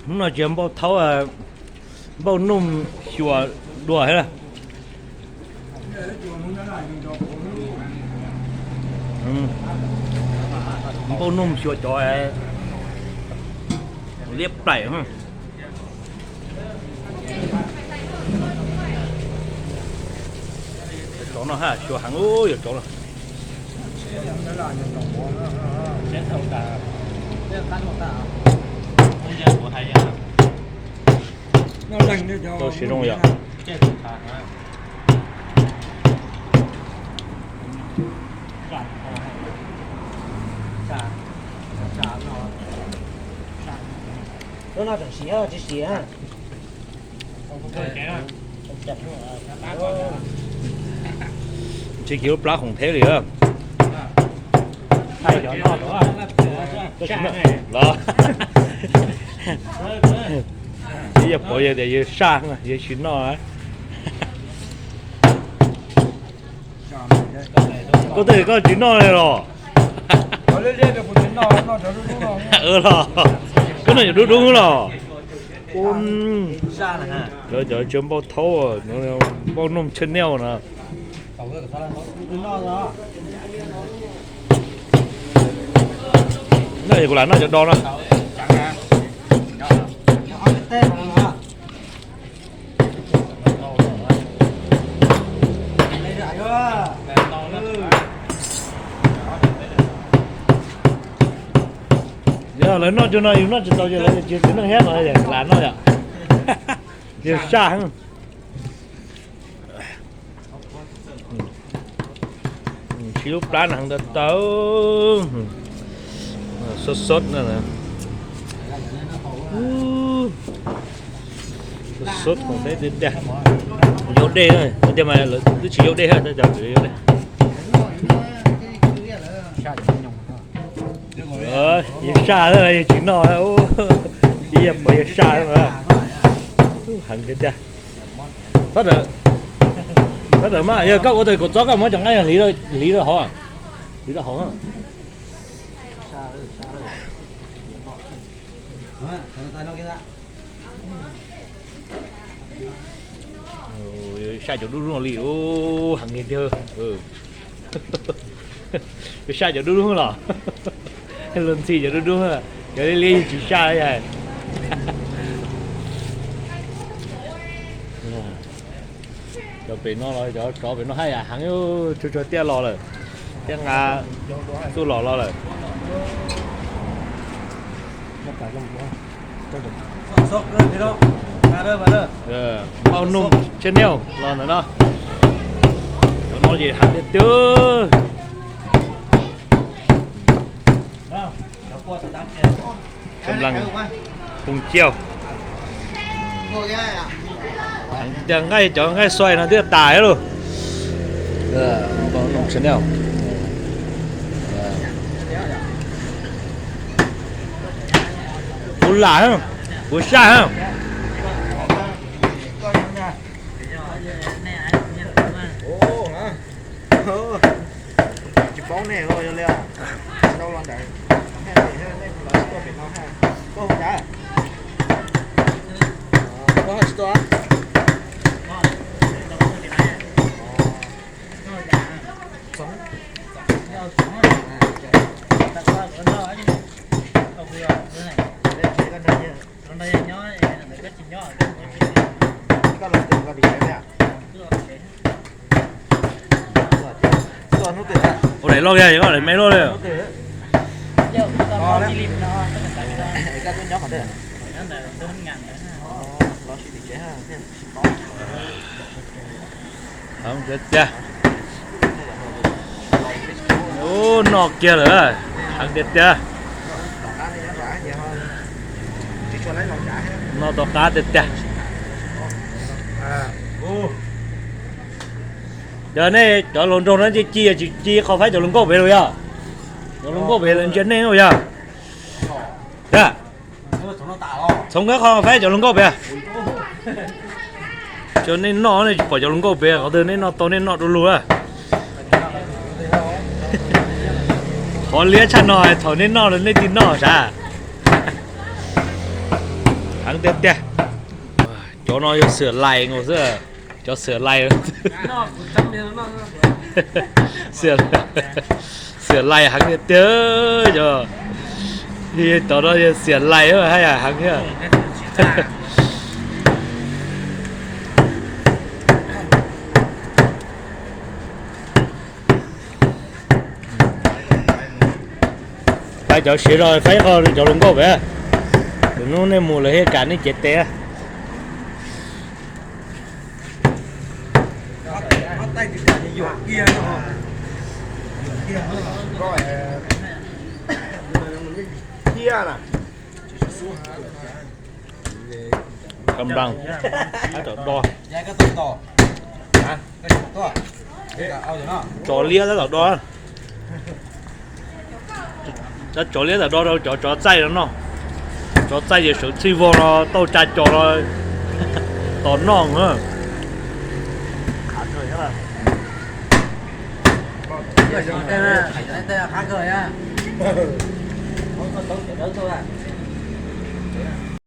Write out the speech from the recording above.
Hnub no tsis yog npauj thaub, npauj nuj xyuas dua thiab. Npauj nuj xyuas cov liab plaim. Cov no haj xyuas heev, yog cov no. Tau siv zoo yom. Tsis kiv lub plab khoom thiab li. Los, tsis yog pov yog tias yawg saj, yawg tsis noj. Koj twb koj tsis noj li los? Los koj noj cov dub dub los? Cov cov npauj thaub, npauj nuj channel no. Noj kuv lam noj cov do no. Yog lawv noj cov no yus noj tsis tau ces lawv tsis txiv neej thiab no, lam noj yom. Yog saj heev. Siv lub plab no heev tau tau. Sot sot no. Sot sot khoom thiab tiag tiag. Yau dej, tiag mas lawv twb tsis yau dej thiab, cov kwv yau dej. Yawg saj, yawg tsis noj, ib yam pom yawg saj. Heev tiag tiag. Thab dawm mas yog koj ua tau kaum txob koj muab cov nqaij hliv rau hauv, hliv rau hauv. Saj cov dub dub li, heev li tiag. Saj cov dub dub los? Luag ntxhi cov dub dub, cov liab liab tsis saj li. Cov pem no los, cov tsov pem no haj yam heev, tsuag tsuag tiaj los lawm, tiaj nqa txuj lom los lawm. Npauj Nuj channel los ntawm no. Cov no ces heev tiag tiag. Kab laj phooj ywg, heev tiag, nqaij, cov nqaij xuaij no twb tas lawm. Npauj Nuj channel. Kuv lam, kuv saj. Tsis paub nej los yog li, tsis tau los ntawd, nej lawv tuaj pem no ha. Koj hu cas? Koj ho tsis tuaj? Ua daim loj li, ua daim me loj li. Tiag tiag. Ub, noj kiag lawm, heev tiag tiag. Noj tau qab tiag tiag. Yog nej cov hluas nraug no ci ci tsis ci qhov faib cov hluas nkauj pem los yog? Cov hluas nkauj pem los ntsia nej no yog? Txhoov kab qhov faib cov hluas nkauj pem. Cov nej noj nej tsis pom cov hluas nkauj pem, qhov twg nej noj tau nej noj du lug. Qhov liab tshaj no thaum nej noj los nej thiaj noj sav. Heev tiag tiag. Cov no yog xiam lais nkaus xwb, cov xiam lais. Xiam lais heev tiag tiag. Cov, cov no yog xiam lais haj yam heev thiab. Faib cov siav zog, faib qho cov hluas nkauj pem. Lwm hnub nej mus lawm thiaj kam nej cev tes. Kam nplas, tab tom do. Tsov liab tab tom do. Tsov liab tab tom do rau cov tsov txaij no noj. Tsov txaij ces sawv txij vog no tauj tsa cos no tos noj.